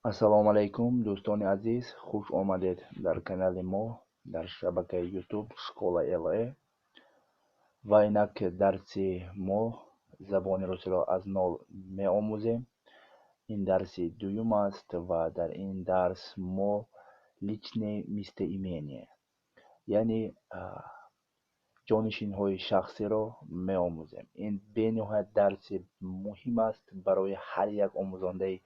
Ассалому алайкум, дӯстони азиз, хуш омадед дар канали мо дар шабакаи YouTube «Школа ЛЭ». Ва инак дарси мо, забони русиро аз нол меомӯзем. Ин дарси дуюм аст ва дар ин дарс мо личные местоимения, яъне ҷонишинҳои шахсиро меомӯзем. Ин бениҳоят дарси муҳим аст барои ҳар як омӯзондаи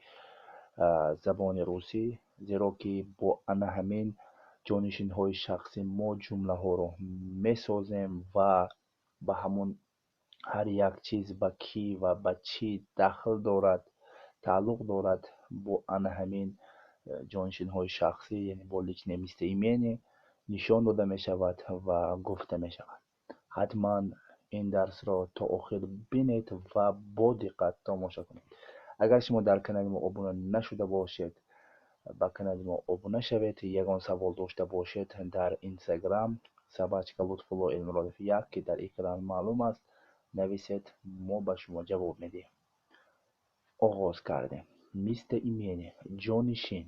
забони русӣ, зеро ки бо ана ҳамин ҷонишинҳои шахсӣ мо ҷумлаҳоро месозем ва ба ҳамон ҳар як чиз ба кӣ ва ба чӣ дахл дорад, тааллуқ дорад, бо ана ҳамин ҷонишинҳои шахсӣ, яъне бо личное местоимение нишон дода мешавад ва гуфта мешавад. Ҳатман ин дарсро то охир бинед ва бо диққат тамошо кунед. Агар шумо дар канали мо обуна нашуда бошед, ба канали мо обуна шавед. Ягон савол дошта бошед, дар Инстаграм @ЛутфуллоИлмуродов1, ки дар экран маълум аст, нависед, мо ба шумо ҷавоб медиҳем. Оғоз кардем. Местоимение, ҷонишин,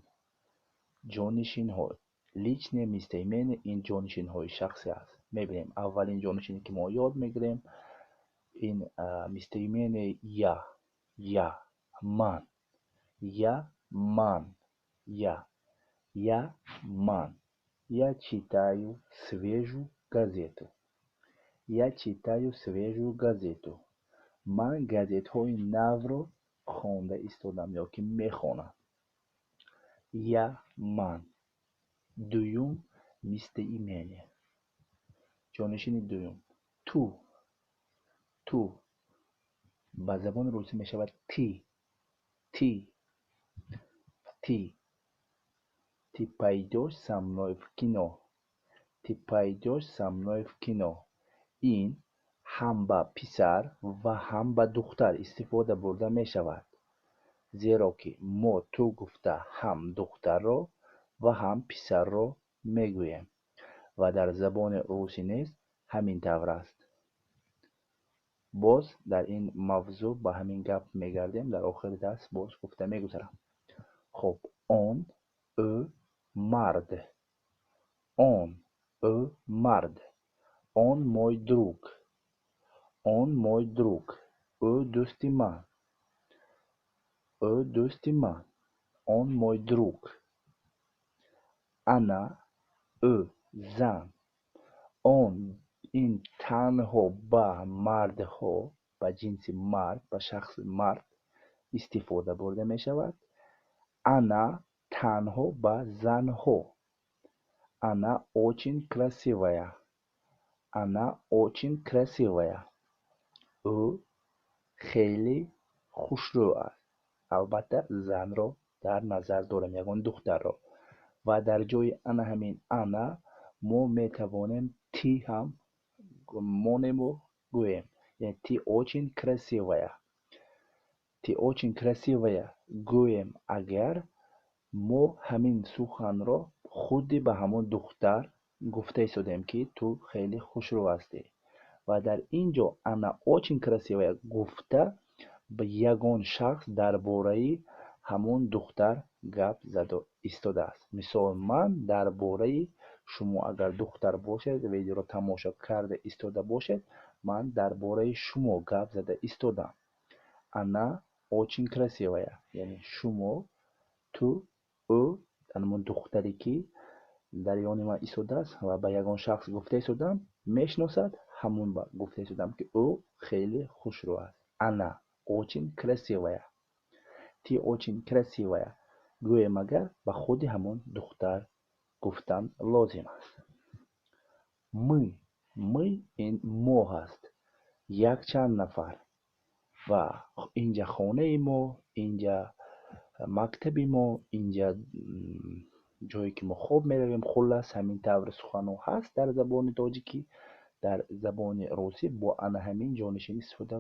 ҷонишинҳо, личное местоимение, ин ҷонишинҳои шахсӣ аст. Мебинем, аввалин ҷонишине, ки мо ёд мегирем, ин местоимение «я». Я, ман. Я, ман. Я, я, ман. Я читаю свежую газету. Я читаю свежую газету. Ман газетҳои навро хонда истодам ё ки мехонам. Я, ман. Дуюм местоимение, ҷонишини дуюм, ту. Ту ба забони русӣ мешавад ты. Ты, ты. Ты пойдёшь со мной в кино? Ты пойдёшь со мной в кино? Ин ҳам ба писар ва ҳам ба духтар истифода бурда мешавад, зеро ки мо ту гуфта ҳам духтарро ва ҳам писарро мегӯем ва дар забони русӣ низ ҳамин тавр аст. Боз дар ин мавзӯъ ба ҳамин гап мегардем, дар охири дарс боз гуфта мегузарам. Хуб, он, ӯ, мард. Он, ӯ, мард. Он мой друг. Он мой друг. Ӯ дӯсти ман. Ӯ дӯсти ман. Он мой друг. Она, ӯ, зан. Он, ин танҳо ба мардҳо, ба ҷинси мард, ба шахси мард истифода бурда мешавад. Она танҳо ба занҳо. Она очень красивая. Она очень красивая. Ӯ хеле хушрӯ аст. Албатта, занро дар назар дорем, ягон духтарро. Ва дар ҷои ана ҳамин она мо метавонем ты ҳам монему гӯем, яъне ты очень красивая. Ты очень красивая гӯем, агар мо ҳамин суханро худи ба ҳамон духтар гуфта истодем, ки ту хеле хушрӯ ҳастӣ. Ва дар ин ҷо она очень красивая гуфта, ба ягон шахс дар бораи ҳамон духтар гап зада истодааст. Мисол, ман дар бораи шумо, агар духтар бошед, видеоро тамошо карда истода бошед, ман дар бораи шумо гап зада истодам. Она очень красивая, яъне шумо, ту, ӯ, ҳамон духтаре, ки дар ёни ман истодааст ва ба ягон шахс гуфта истодам, мешиносад, ҳамон ба гуфта истодам, ки ӯ хеле хушрӯ аст. Она очень красивая. Ты очень красивая гӯем, агар ба худи ҳамон духтар гуфтан лозим аст. Мы. Мы, ин мо ҳаст, якчанд нафар. Ва инҷа хонаи мо, инҷа мактаби мо, инҷа ҷое, ки мо хоб меравем. Хуллас, ҳамин тавр суханҳо ҳаст дар забони тоҷикӣ. Дар забони русӣ бо ана ҳамин ҷонишин истифода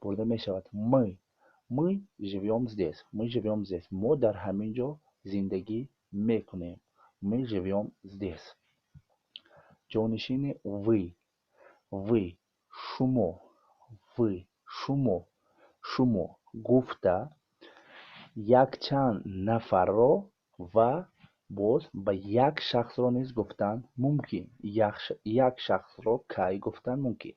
бурда мешавад. Мы. Мы живём здесь. Мы живём здесь. Мо дар ҳамин ҷо зиндагӣ мекунем. Мы живём здесь. Ҷонишини вы. Вы, шумо. Вы, шумо. Шумо гуфта Якчанд нафарро ва боз ба як шахсро низ гуфтан мумкин. Як шахсро кай гуфтан мумкин?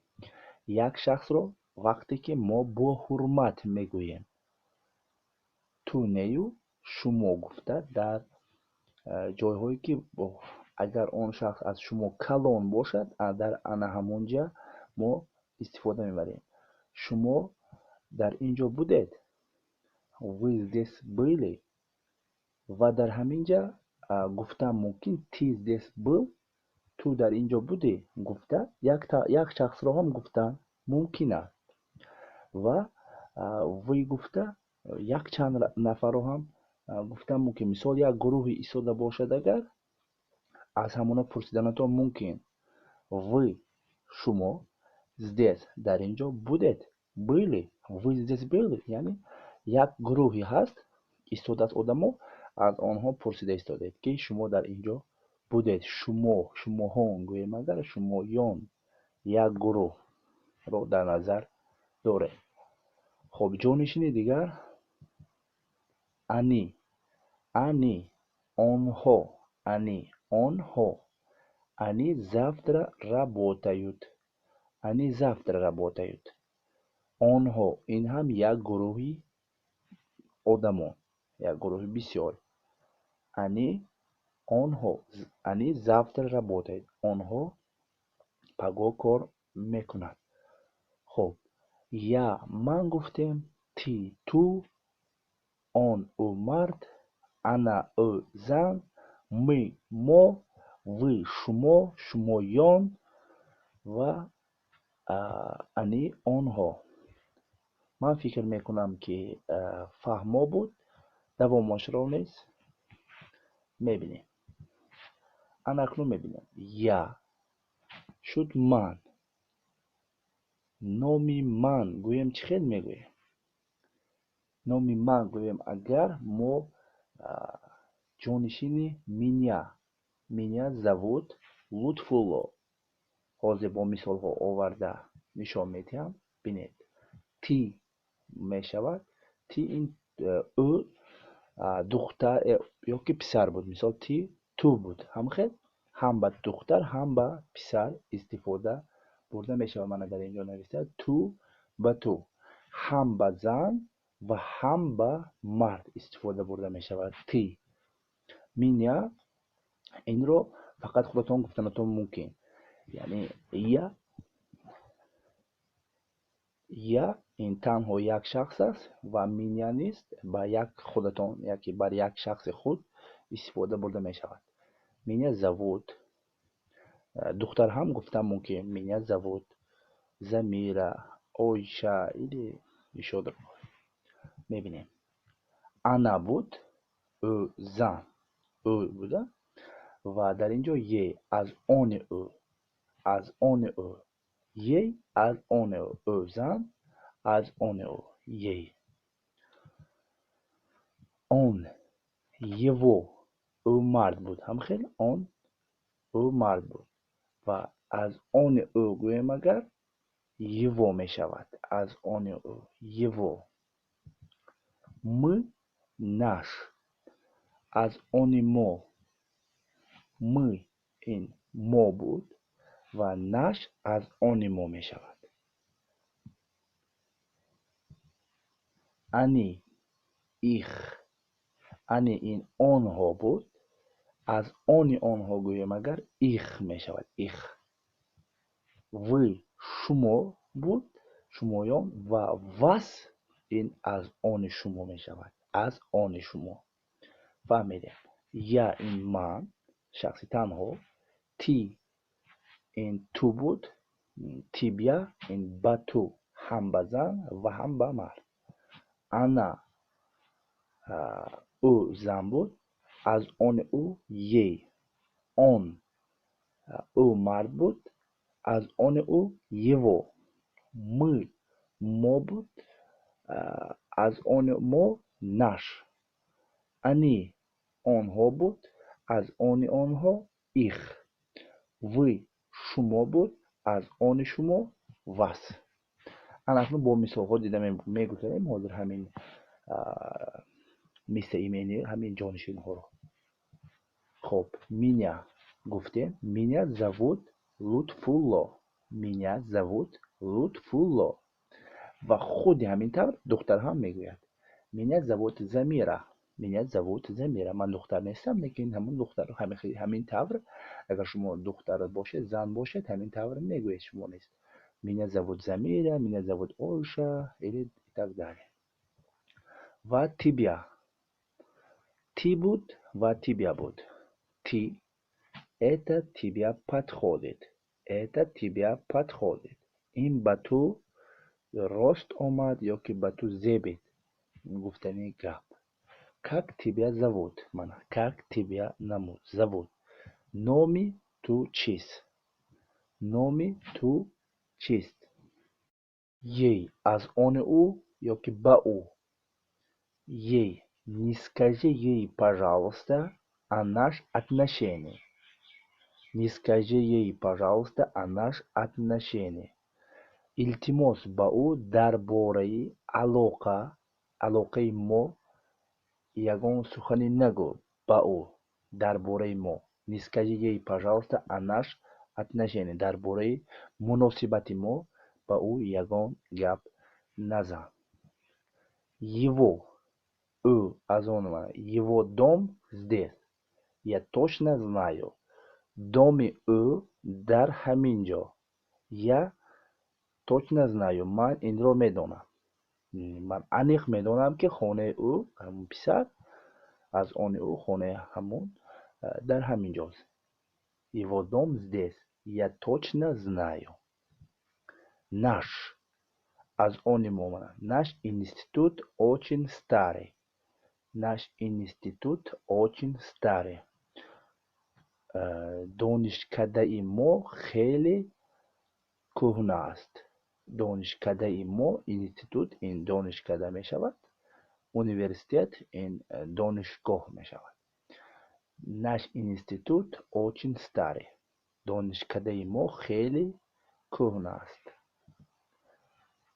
Як шахсро вақте ки мо бо ҳурмат мегӯем. Ту нею шумо гуфта дар ҷойҳое ки агар он шахс аз шумо калон бошад, дар ана ҳамон ҷа мо истифода мебарем. Шумо дар ин ҷо будед? Вы здесь были? Ва дар ҳамин ҷа гуфтан мумкин: ты здесь был? Ту дар ин ҷо будӣ? Гуфта як шахсро ҳам гуфтан мумкин аст. Ва вы гуфта якчанд нафарро ҳам гуфтан мумкин. Мисол, як гурӯҳи истода бошад агар, аз ҳамона пурсиданатон мумкин: вы, шумо, здесь, дар ин ҷо будед, были, вы здесь были. Яъне як гурӯҳе ҳаст, истодааст одамо, аз онҳо пурсида истодед, ки шумо дар ин ҷо будед. Шумо, шумоҳон гӯем агар, шумоён, як гурӯҳро дар назар дорем. Хоб, ҷонишини дигар они. Они, онҳо. Они, онҳо. Они завтра работают. Они завтра работают. Онҳо, ин ҳам як гурӯҳи одамон, як гурӯҳи бисёр. Они, онҳо. Они завтра работают. Онҳо пагоҳ кор мекунанд. Хоб, я, ман гуфтем, ты, ту, он, ӯ, мард, она, ӯ, зан, мы, мо, вы, шумо, шумоён ва они, онҳо. Ман фикр мекунам, ки фаҳмо буд. Давомашро низ мебинем. Ана акнун мебинем: я шуд ман. Номи ман гӯем, чӣ хел мегӯем? Номи ман гӯем агар, мо ҷонишини меня. Меня зовут Лутфулло. Ҳозир бо мисолҳо оварда нишон медиҳам. Бинед, ты мешавад. Ты ин ӯ, духтар ё ки писар буд. Мисол, ты, ту буд. Ҳамхел ҳам ба духтар, ҳам ба писар истифода бурда мешавад. Мана, дар ин ҷо нависта: ту, ба ту. Ҳам ба зан ва ҳам ба мард истифода бурда мешавад ты. Меня, инро фақат худатон гуфтанатон мумкин. Яъне я, я ин танҳо як шахс аст ва меня низ ба як худатон яки бар як шахси худ истифода бурда мешавад. Меня зовут. Духтар ҳам гуфтан мумкин: меня зовут Замира, Оиша или ещё другое. Мебинем, она буд, ӯ, зан, ӯ буда ва дар ин ҷо ей, аз они ӯ, аз они ӯ, ей, аз они ӯ, ӯ зан, аз они ӯ, ей. Он, его, ӯ мард буд. Ҳамхел он, ӯ мард буд ва аз они ӯ гӯем агар, его мешавад. Аз они ӯ, его. Мы, наш, аз они мо. Мы ин мо буд ва наш аз они мо мешавад. Они, их. Они ин онҳо буд, аз они онҳо гӯем агар, их мешавад, их. Вы, шумо буд, шумоён ва вас ин аз они шумо мешавад, аз они шумо. Фаҳмидем. Я ин ман, шахси танҳо, ты ин ту буд, тебя ин ба ту, ҳам ба зан ва ҳам ба мард. Она, ӯ, зан буд, аз они ӯ, ей. Он, ӯ мард буд, аз они ӯ, его. Мы, мо буд, аз они мо, наш. Они, онҳо буд, аз они онҳо, их. Вы, шумо буд, аз они шумо, вас. Ана акнун бо мисолҳо дида мегузарем ҳозир ҳамин. Местоимение, ҳамин ҷонишинҳоро. Хоб, меня гуфтем. Меня зовут Лутфулло. Меня зовут Лутфулло. Ва худи ҳамин тавр духтар ҳам мегӯяд: Меня зовут Замира. Меня зовут Замира. Ман духтар нестам, лекин ҳамон духтар ҳамин тавр, агар шумо духтар бошед, зан бошед, ҳамин тавр мегӯед шумо нест. Меня зовут Замира, меня зовут Ойша или и так далее. Ва тебя. Ты буд ва тебя буд. Ты, это тебя подходит. Это тебя подходит. Ин ба ту рост омад ё ки ба ту зебид, гуфтани гап. Как тебя зовут? Мана, как тебя зовут? Номи ту чист? Номи ту чист? Ей аз они ӯ ё ки ба ӯ. Ей. Не скажи ей, пожалуйста, о наш отношении. Не скажи ей, пожалуйста, о наш отношении. Илтимос, ба ӯ дар бораи алоқаи мо ягон сухане нагӯ. Ба ӯ дар бораи мо. Не скажи ей, пожалуйста, о наш отношении. Дар бораи муносибати мо ба ӯ ягон гап назан. Его, ӯ аз он. Его дом здесь, я точно знаю. Доми ӯ дар ҳамин ҷо. Я точно знаю, ман инро медонам, ман аниқ медонам, ки хонаи ӯ, ҳамон писар, аз они ӯ, хонаи ҳамон дар ҳамин ҷост. Его дом здесь, я точно знаю. Наш аз они мо. Наш институт очень старый. Наш институт очень старый. Донишкадаи мо хеле кӯҳна аст. Донишкадаи мо, институт ин донишкада мешавад, университет ин донишгоҳ мешавад. Наш институт очень старый. Донишкадаи мо хеле кӯҳна аст,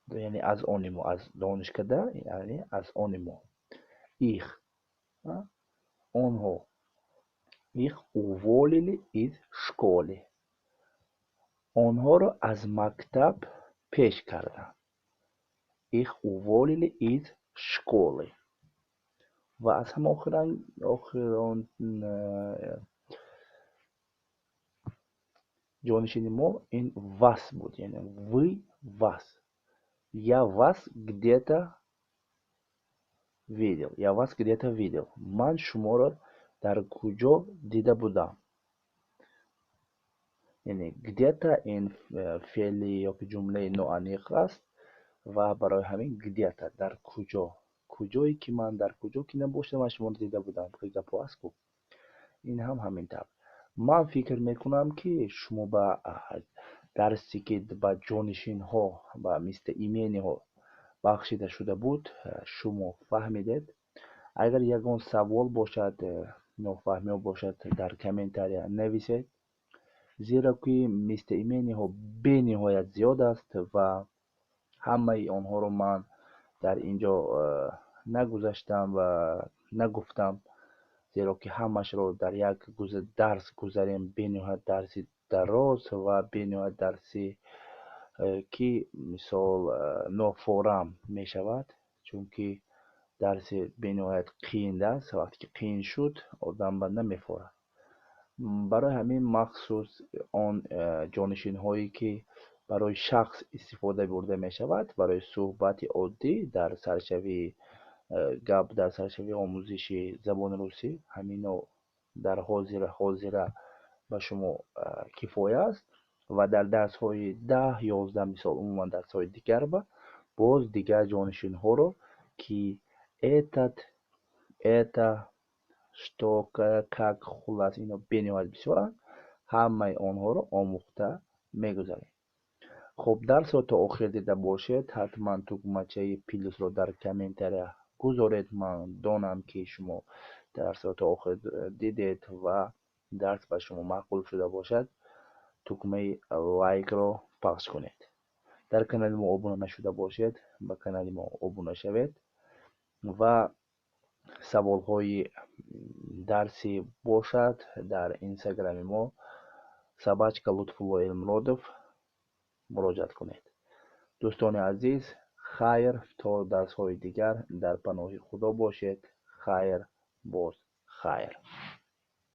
яъне аз они мо, аз донишкада, яъне аз они мо. Их, онҳо. Их уволили из школы. Онҳоро аз мактаб пеш карданд. Их уволили из школы. Ва аз ҳама охирон ҷонишини мо ин вас буд, яъне вы, вас. Я вас где-то видел. Я вас где-то видел. Ман шуморо дар куҷо дида будам. Яъне где-то ин феъли ёки ҷумлаи ноаниқ аст ва барои ҳамин где-то дар куҷо, куҷое ки ман дар куҷо ки набошам, ман шуморо дида будам, гапҳо аст ку. Ин ҳам ҳамин тавр. Ман фикр мекунам, ки шумо ба дарсе, ки ба ҷонишинҳо, ба местоимениҳо бахшида шуда буд, шумо фаҳмидед. Агар ягон савол бошад, нофаҳмиҳо бошад, дар комментария нависед, зеро ки местоимениҳо бениҳоят зиёд аст ва ҳамаи онҳоро ман дар ин ҷо нагузаштам ва нагуфтам, зеро ки ҳамашро дар як дарс гузарем, бениҳоят дарси дароз ва бениҳоят дарси ки мисол нофорам мешавад, чунки дарси бениҳоят қиин аст. Вақте ки қиин шуд, одам ба намефорад. Барои ҳамин махсус он ҷонишинҳое, ки барои шахс истифода бурда мешавад, барои суҳбати оддӣ, дар саршавии гап, дар саршавии омӯзиши забони русӣ, ҳамино дар ҳозира ба шумо кифоя аст. Ва дар дарсҳои 10, 11, мисол, умуман дарсҳои дигар ба боз дигар ҷонишинҳоро, ки этот, это, что, как, хуллас, ино бениҳоят бисёранд, ҳамаи онҳоро омӯхта мегузарем. Хуб, дарсро то охир дида бошед, ҳатман тугмачаи плюсро дар комментария гузоред, ман донам, ки шумо дарсро то охир дидед ва дарс ба шумо маъқул шуда бошад, тугмаи лайкро пахш кунед. Дар канали мо обуна нашуда бошед, ба канали мо обуна шавед ва Саволҳои дарсӣ бошад, дар инстаграми мо @ЛутфуллоЭлмуродов муроҷиат кунед. Дӯстони азиз, хайр, то дарсҳои дигар дар паноҳи Худо бошед. Хайр, боз хайр.